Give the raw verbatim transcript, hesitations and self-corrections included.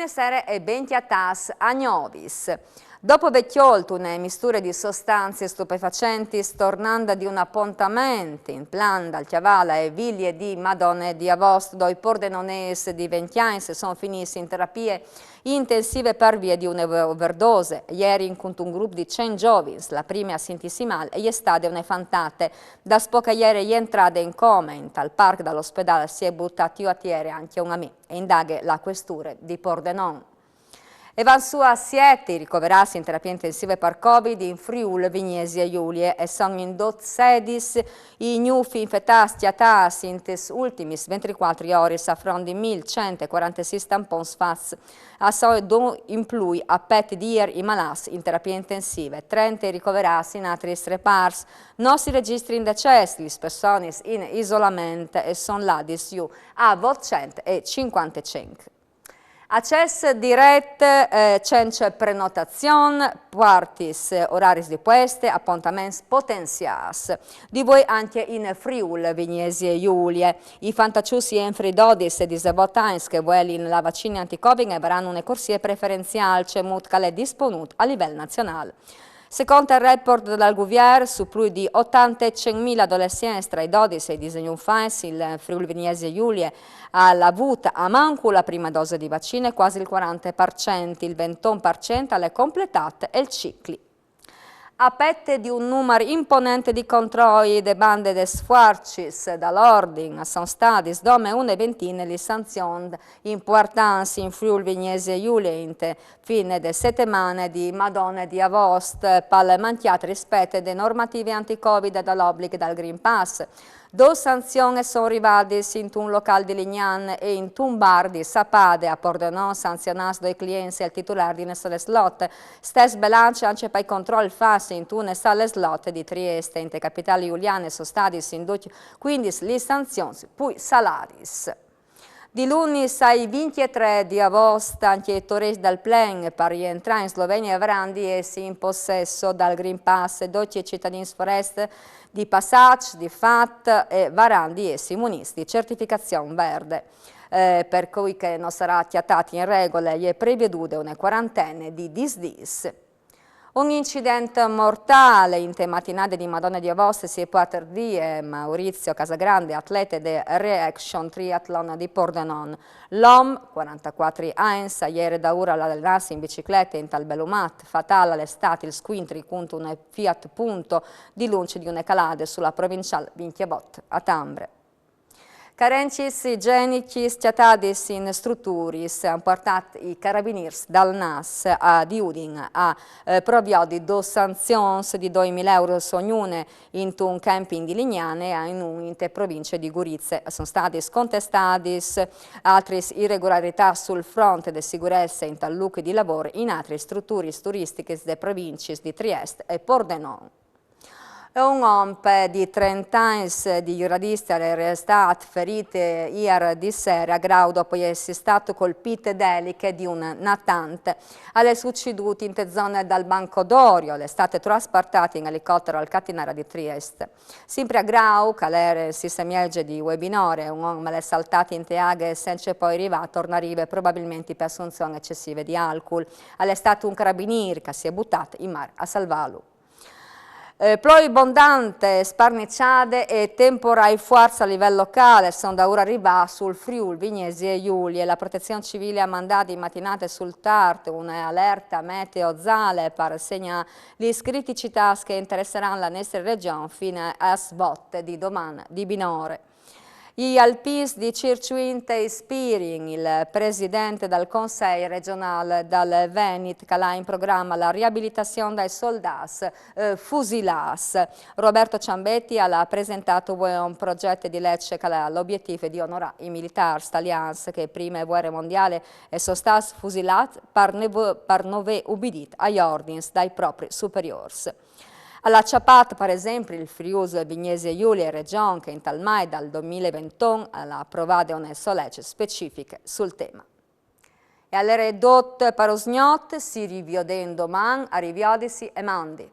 Sere e ben cjatâts a Gnovis. Dopo vê cjolt une misture di sostancis stupefacientis, tornant di un apontament in plan dal Cjaval ae vilie di Madone di Avost, doi pordenonês di venti agns a son finîts in terapie intensive par vie di une overdose. Jeri incuntun grup di cent zovins, la prime a sintîsi mâl e je stade une fantate. Daspò che e jere jentrade in come intal parc dal ospedâl si è butât jù a tiere ancje un amì, e indaghe la cuesture di Pordenon. E van sù a siet i ricoverâts in terapie intensive par Covid in Friûl Vignesie Julie, e son in dot sedis i gnûfs infetâts cjatâts intes ultimis venticuatri oris, a front di mil cent e cuarantesîs tampons fats. A son in plui a pet di îr i malâts in terapie intensive, trente i ricoverâts in altris reparts. No si regjistrin decès, lis personis in isolament a son ladis jù a votcent e cincuantecinc. Acès diret, eh, cence prenotazion, puartis, oraris di pueste, apontaments potenziâts. Di vuê ancje in Friûl Vignesie Julie. I fantaçuts jenfri dodis e disevot agns che a vuelin la vaccine anti-Covid a varan une corsie preferenziâl, cemût che al è disponût a livel nazionâl. Secont il report dal guvier, su plui di otante e cinc mil adolescents tra i dodis e i disenûf agns, il Friûl Vignesie Julie al à vût almancul la prime dose di vaccine, cuasi il cuarante par cent, il venton par cent al è completât il cicli. A pet di un numar imponent di controi de bande des fuarcis dal ordin, a son stadis dome une ventine lis sanzions impuartants in Friûl Vignesie Julie inte fin de setemane di Madone di Avost, pal mancjât rispet de normative anti-Covid e dal oblig dal Green Pass. Dôs sanzions a son rivadis intun locâl di Lignan e intun bar di Sapade a Pordenon, sanzionâts doi clients e il titulâr di une sale slot. Stes belanç ancje pai controls fats intune sale slot di Trieste. Inte capitâl juliane a son stadis inducj cuindis lis sanzions plui saladis. Di lunis ai vincjetrê di Avost ancje i turiscj dal plen par jentrâ in Slovenie a varan di jessi in possesso dal Green Pass, ducj i citadins forest di passaç, di fat, a varan di jessi munîts di certificazion verde. Eh, par cui che no sarà cjatât in regule, e je prevedude une cuarantene di dîs dîs. Un incident mortâl inte matinade di Madone di Avost si è puartât vie Maurizio Casagrande, atlete de Reaction Triathlon di Pordenon. L'om, cuarantecuatri agns, al jere daûr a alenâsi in biciclete intal Belumat. Fatâl al è stât il scuintri cuntune Fiat Punto dilunci di une calade su la provinciâl vincjevot a Tambre. Carencis igjenichis cjatadis in struturis a àn puartât i carabinîrs dal NAS a di Udin a, eh, proviodi dôs sanzions di doi mil euros ognune intun camping di Lignane e in un inte provincie di Gurize. A son stadis contestadis altris iregularitâts sul front de sigurece intal lûc di lavôr in altris struturis turistichis de provincis di Triest e Pordenon. E un om di trente agns di Juradist al è restât ferît, eh, îr di sere a Grau dopo jessi stât colpît de eliche di un natant. Al è sucedût inte zone dal Banco d'Orio, al è stât trasportât in elicotero al Catinara di Triest. Simpri a Grau, che al jere sise mieze di vuê binore, un om al è saltât inte aghe cence po rivâ a tornâ a rive, probabilmentri par assunzion ecessive di alcul. Al è stât un carabinîr che si è butât in mâr a salvâlu. Eh, ploie bondante, sparniçade e temporâi fuarts a livel locâl a son daûr a rivâ sul Friûl Vignesie Julie. La Protezion Civile e à mandât in matinade sul Tart une alerte meteo zale par segnâ lis criticitâts che a interessaran la nestre regjon fin a, a sbote di doman di binore. I alpins di Cirçuint a ispirin il president dal Consei regjonâl dal Venit, che al à in programe la riabilitazion dai soldâts, eh, fusilâts. Roberto Ciambetti al à presentât vuê un progjet di leç che al à l'obietîf di onorâ i militârs talians che prime vuere mondiale a son stâts fusilâts par no vê, par no vê ubidît ai ordins dai propris superiôrs. Al à cjapât, par esempli, il Friûl Vignesie Julie, regjon che intal Mai dal doi mil e venton al à aprovade une sô leç specifiche sul teme. E al jere dut par usgnot, si riviodìn doman, a riviodisi e mandi.